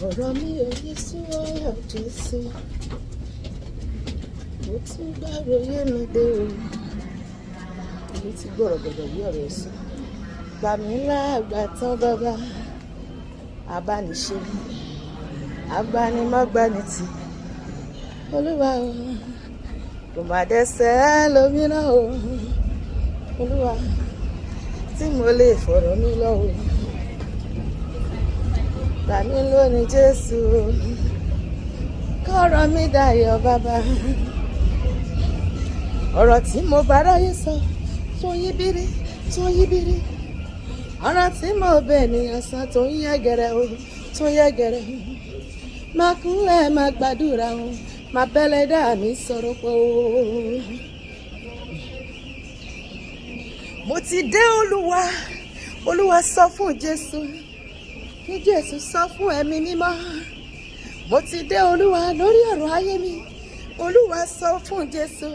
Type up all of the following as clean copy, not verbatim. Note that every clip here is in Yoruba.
Ọ̀rọ̀ mi ò ní sú ọ, Jésù. Mo tún gbàròyé mi dé o. Èmi ti gbọ́rọ̀ gbọ̀dọ̀ yí ọ̀rọ̀ ẹ̀sùn. Gbà mí láàgbà tán bàbá. Abániṣe. Abánimọ́gbánitì. Olúwa o. Kò má dẹ́sẹ̀ lómìíràn o. Olúwa tí mo lè fọ̀rọ̀ mi lọ o. Gbà mí lónìí, Jésù o. Kọ́rọ̀ mi dayọ̀, bàbá. Ọ̀rọ̀ tí mo bá ráyè sọ tó yí bírí, tó yí bírí. Ọ̀rọ̀ tí mo bẹ̀ ènìyàn sọ tó ń yẹ̀gẹ̀rẹ̀ o, tó yẹ̀gẹ̀rẹ̀. Máa kúnlẹ̀, máa gbàdúrà o, máa bẹ́lẹ̀ dá mi sọ̀rọ̀ pọ̀ o. Mo ti dé, Olúwa. Olúwa sọ fún Jésù. Kí Jésù sọ fún Ẹ̀mí Mímọ́. Mo ti dé, Olúwa, lórí ọ̀rọ̀ ayé mi. Olúwa sọ fún Jésù.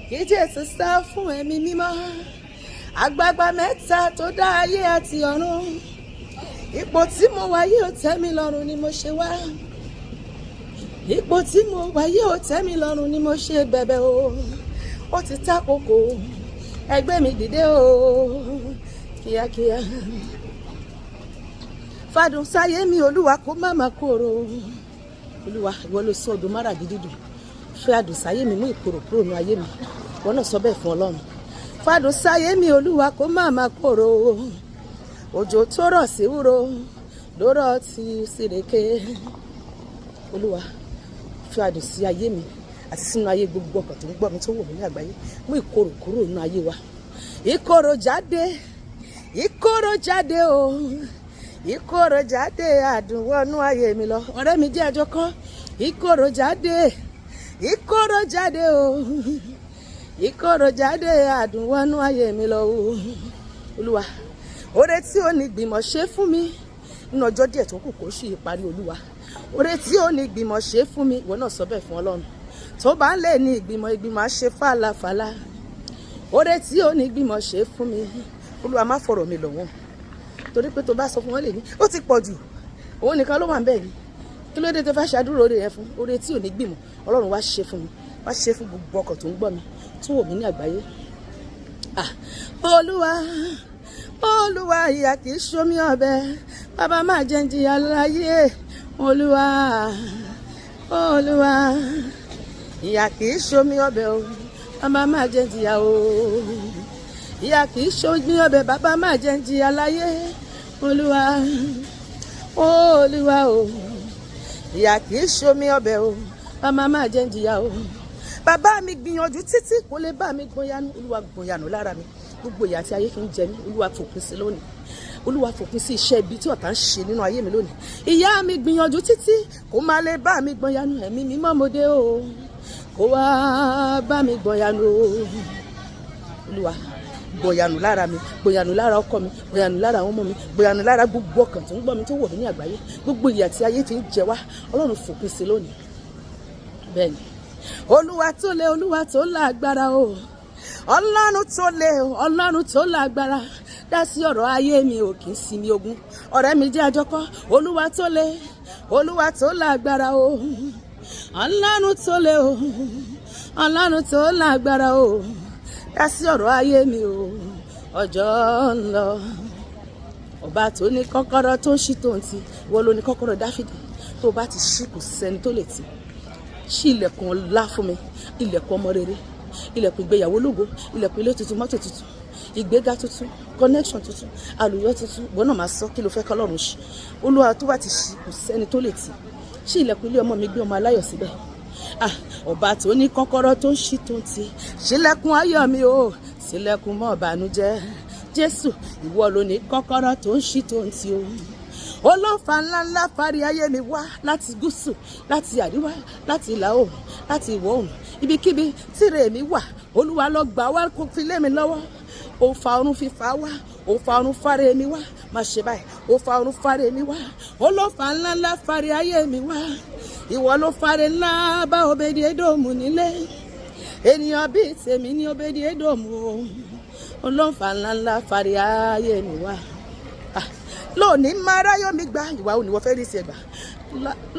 Kí Jésù sọ fún Ẹ̀mí Mímọ́. Àgbààgbà mẹ́ta tó dá ayé àti ọ̀run. Ipò tí mo wà yìí ò tẹ́ mi lọ́rùn ni mo ṣe wá. Ipò tí mo wà yìí ò tẹ́ mi lọ́rùn ni mo ṣe bẹ̀bẹ̀ o. Ó ti ta kókó. Ẹgbẹ́ mi dìde o. Kíákíá. Fàdùn sáyé mi, Olúwa, kó má má korò. Olúwa, ìwọ ló sọ ọdún mára dídùn. Fẹ́ àdùn sáyé mi, mú ìkorò kúrò ní ayé mi. Ìwọ náà sọ bẹ́ẹ̀ fún Ọlọ́run. Fàdùn sáyé mi, Olúwa, kó má má korò. Òjò tó rọ̀ sí wúro ló rọ̀ tí sírèké. Olúwa, fẹ́ àdùn sí ayé mi àti sínú ayé gbogbo ọkàn tó ń gbọ́ mi, tó wò mí ní àgbáyé. Mú ìkorò kúrò nínú ayé wa. Ìkorò jáde, ìkorò jáde o, ìkorò jáde, àdùn wọnú ayé mi lọ. Ọ̀rẹ́ mi, jẹ́ àjọ kan. Ìkorò jáde, ìkorò jáde o, ìkorò jáde, àdùn wọnú ayé mi lọ o. Olúwa, oore tí ó ní gbìmọ̀ ṣe fún mi nínú ọjọ́ díẹ̀ tó kù kó sì parí. Olúwa, oore tí ó ní gbìmọ̀ ṣe fún mi. Ìwọ náà sọ bẹ́ẹ̀ fún Ọlọ́run. Tó bá ń lè ní ìgbìmọ̀, ìgbìmọ̀ á ṣe fàlàfàlà. Oore tí ó ní gbìmọ̀ ṣe fún mi. Olúwa, má fọ̀rọ̀ mi lọ̀ wọ́n, torí pé tó bá sọ fún wọn, lè ní ó ti pọ̀ jù, òun nìkan ló wà ń bẹ̀ ni. Kí ló dé tó fẹ́ ṣàdúró oore yẹn fún? Oore tí ò ní gbìmọ̀, Ọlọ́run, wá ṣe fún mi, wá ṣe fún gbogbo ọkàn tó ń gbọ́ mi, tó wò mí ní àgbáyé. Ah, Olúwa, Olúwa, ìyà kì í ṣomi ọbẹ̀. Bàbá, má jẹ́ ń jìyà láyé. Olúwa, Olúwa, ìyà kì í ṣomi ọbẹ̀ o. Bàbá, má jẹ́ ń jìyà o. Ìyà kì í ṣomi ọbẹ̀. Bàbá, má jẹ́ ń jìyà láyé. Olúwa, Olúwa o, ìyà kì í ṣomi ọbẹ̀ o. Bàbá, má jẹ́ ń jìyà o. Bàbá mi gbìyànjú títí, kò lè bá mi gbọ̀nyanu. Olúwa, gbọ̀nyanu lára mi. Gbogbo ìyà tí ayé fi ń jẹ mí, Olúwa, fòpin sí lónìí. Olúwa, fòpin sí iṣẹ́ ibi tí ọ̀tá ń ṣe nínú ayé mi lónìí. Ìyá mi gbìyànjú títí, kò má lè bá mi gbọ̀nyanu. Ẹ̀mí Mímọ́, mo dé o, kó wá bá mi gbọ̀nyanu o. Olúwa, gbọ̀yànù lára mi, gbọ̀yànù lára ọkọ mi, gbọ̀yànù lára àwọn ọmọ mi, gbọ̀yànù lára gbogbo ọkàn tó ń gbọ́ mi, tó wò mí ní àgbáyé. Gbogbo ìyà tí ayé fi ń jẹ wá, Ọlọ́run, fòpin sí lónìí. Bẹ́ẹ̀ ni. Olúwa tó lé, Olúwa tó lágbára o, Ọlọ́run tó lé o, Ọlọ́run tó lágbára, dá sí ọ̀rọ̀ ayé mi ò, kì í sinmi ogun. Ọ̀rẹ́ mi, jẹ́ àjọkọ́. Olúwa tó lé, Olúwa tó lágbára o, Ọlọ́run tó lé o, Ọlọ́run tó lágbára o, dá sí ọ̀rọ̀ ayé mi o. Ọjọ́ ń lọ. Ọba tó ní kọ́kọ́rọ́ tó ń ṣí tó ń ti, ìwọ ló ní kọ́kọ́rọ́ Dáfídì. Tó bá ti ṣí, kò sẹ́ni tó lè tì. Ṣí ilẹ̀kùn ọlá fún mi, ilẹ̀kùn ọmọ rere, ilẹ̀kùn ìgbéyàwó lógo, ilẹ̀kùn ilé tuntun, mọ́tò tuntun, ìgbéga tuntun, connection tuntun, àlùyọ tuntun. Ìwọ náà máa sọ kí ló fẹ́ kọ́lọ́run ṣí. Olúwa, tó bá ti ṣí, kò sẹ́ni tó lè tì. Ṣí ilẹ̀kùn ilé ọmọ mi, gbé ọmọ aláyọ̀ síbẹ̀. Ah, ọba tó ní kọ́kọ́rọ́ tó ń ṣí tó ń tì, ṣílẹ̀kùn ayọ̀ mi o, ṣílẹ̀kùn mọ́ ìbànújẹ́. Jésù, ìwọ ló ní kọ́kọ́rọ́ tó ń ṣí tó ń tì o. Olófà ńláńlá fárí ayé mi wá láti gúúsù, láti àríwá, láti ìlà oòrùn, láti ìwọ̀ oòrùn, ibikíbi tíre mi wà. Olúwa, lọ gbà wá, kó fi lé mi lọ́wọ́. Ó fa ọrùn fífa wá, ó fa ọrùn fáre mi wá. Má ṣe báyìí. Ó fa ọrùn fáre mi wá. Olófà ńláńlá fárí ayé mi wá. Ìwọ ló fáre ńlá bá Obedi Edomu nílé. Ènìyàn bíi tèmi ní Obedi Edomu o. Olófà ńláńlá fárí ayé mi wá. Ah, Lónìí máa ráyọ̀ mi gbà. Ìwà òní wọ́n fẹ́ rí sí ẹgbà.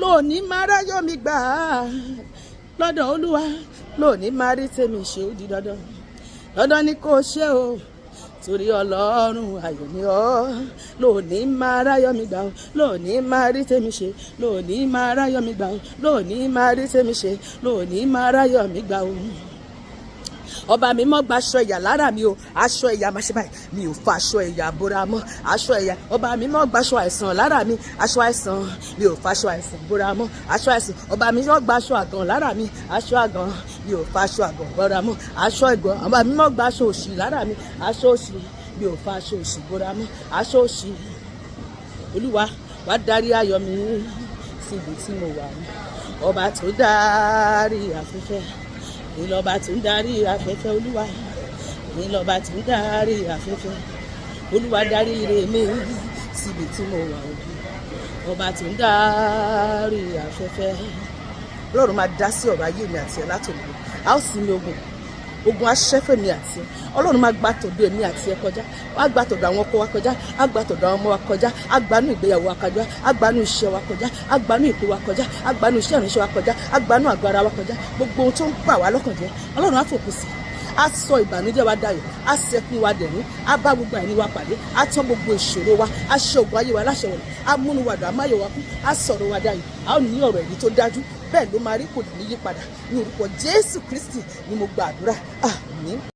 Lónìí máa ráyọ̀ mi gbà lọ́dọ̀ Olúwa. Lónìí máa rí tèmi ṣe, ó di dandan. Dandan ni kò ṣe o, torí Ọlọ́run ayọ̀ ni ọ́. Lónìí máa ráyọ̀ mi gbà o, lónìí máa rí tèmi ṣe. Lónìí máa ráyọ̀ mi gbà o, lónìí máa rí tèmi ṣe. Lónìí máa ráyọ̀ mi gbà o. Ọba mi mọ́ gba aṣọ ìyà lára mi o. Aṣọ ìyà, máa ṣe báyìí, mi ò fa aṣọ ìyà bóra mọ́. Aṣọ ìyà, ọba mi mọ́ gba aṣọ àìsàn lára mi. Aṣọ àìsàn, mi ò fa aṣọ àìsàn bóra mọ́. Aṣọ àìsàn, ọba mi mọ́ gba aṣọ àgàn lára mi. Aṣọ àgàn, mi ò fa aṣọ àgàn bóra mọ́. Aṣọ ìgàn, ọba mi mọ́ gba aṣọ òṣì lára mi. Aṣọ òṣì, mi ò fa aṣọ òṣì bóra mọ́. Aṣọ òṣì, Olúwa wá darí ayọ̀ mi síbi tí mo wà. Ọba tó darí afẹ́fẹ́, ìlọba tó ń darí afẹ́fẹ́. Olúwa, ìlọba tó ń darí afẹ́fẹ́. Olúwa, darí ire mi síbi tí mo wà o. Ọba tó ń darí afẹ́fẹ́. Ọlọ́run máa dá sí ọ̀rọ̀ ayé mi àti ẹ̀ látòlú. A ó sì ní ogun, ogun aṣẹ́fẹ̀ mi àti ẹ. Ọlọ́run máa gba tọ̀dọ̀ èmi àti ẹ kọjá, wá gba tọ̀dọ̀ àwọn ọkọ wa kọjá, á gba tọ̀dọ̀ àwọn ọmọ wa kọjá, á gbanú ìgbéyàwó wa kọjá, á gbanú iṣẹ́ wa kọjá, á gbanú ìpè wa kọjá, á gbanú iṣẹ́ ìránṣẹ́ wa kọjá, á gbanú àgọ́ ara wa kọjá. Gbogbo ohun tó ń bà wá lọ́kàn jẹ́, Ọlọ́run á fòpin sí, á sọ ìbànújẹ́ wa dayọ̀, á sẹkún wa dẹ̀rín, á bá gbogbo àìní wa pàdé, á tán gbogbo ìṣòro wa, á ṣe ògùn ayé wa láṣẹ wọ̀lẹ̀, á múnú wa dùn, á máyọ̀ wa kú, á sọ̀rọ̀ wa dayọ̀. A ó ní ọ̀rọ̀ ẹ̀rí tó dájú. Bẹ́ẹ̀ ló máa rí, kò ní yí padà. Ní orúkọ Jésù Kristi ni mo gba àdúrà, àmín.